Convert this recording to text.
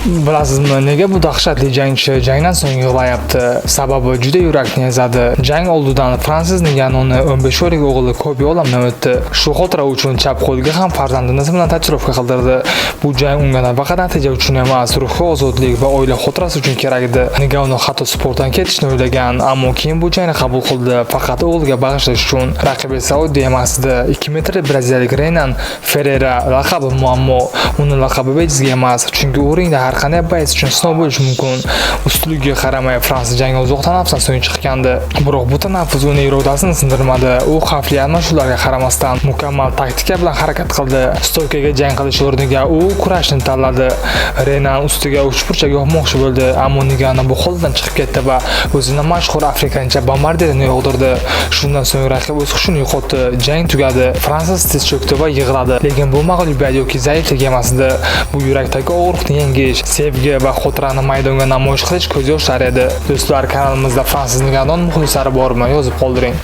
Bilasizmi, nega bu dahshatli jangchi jangdan so'ng yig'layapti? Sababi juda yurakni ezadi. Jang oldidan Fransis Nganoni 15 oylik o'g'li Kobi olamdan o'tdi. Shu xotira uchun chap qo'liga ham farzandini ismi bilan tatuirovka qildirdi. Bu jang unga nafaqat natija uchun emas, ruhiy ozodlik va oila xotirasi uchun kerak edi. Ngannou hatto sportdan ketishni o'ylagan, ammo keyin bu jangni qabul qildi, faqat o'g'liga bag'ishlash uchun. Raqib esa oddiy emas edi. 2 metrli braziliyalik Renan Ferreira. Laqabi muammo. Uni laqabi bejizga emas, chunki u ringda har qanday боец uchun sinov bo'lishi mumkin. Ustunligiga qaramay, Fransis jangga uzoq tanaffusdan so'ng chiqqandi. Biroq bu tanaffus uni irodasini sindirmadi. U xavfli almashuvlarga qaramasdan mukammal taktika bilan harakat qildi. Стойка ga jang qilish o'rniga u kurashni tanladi. Renan ustiga uchburchak yopmoqchi bo'ldi, ammo Ngannou bu holdan chiqib ketdi va o'zini mashhur afrikancha bombardirini yog'dirdi. Shundan so'ng raqib o'z hushini yo'qotdi. Jang tugadi. Fransis tiz cho'kdi va yig'ladi. Lekin bu mag'lubiyat yoki zaiflik emas edi. Bu yurakdagi og'riqni yengish, sevgi va xotirani maydonga namoyish qilish ko'z yoshlari edi. Do'stlar, kanalimizda Fransis Ngannou muxlislari bormi? Yozib qoldiring.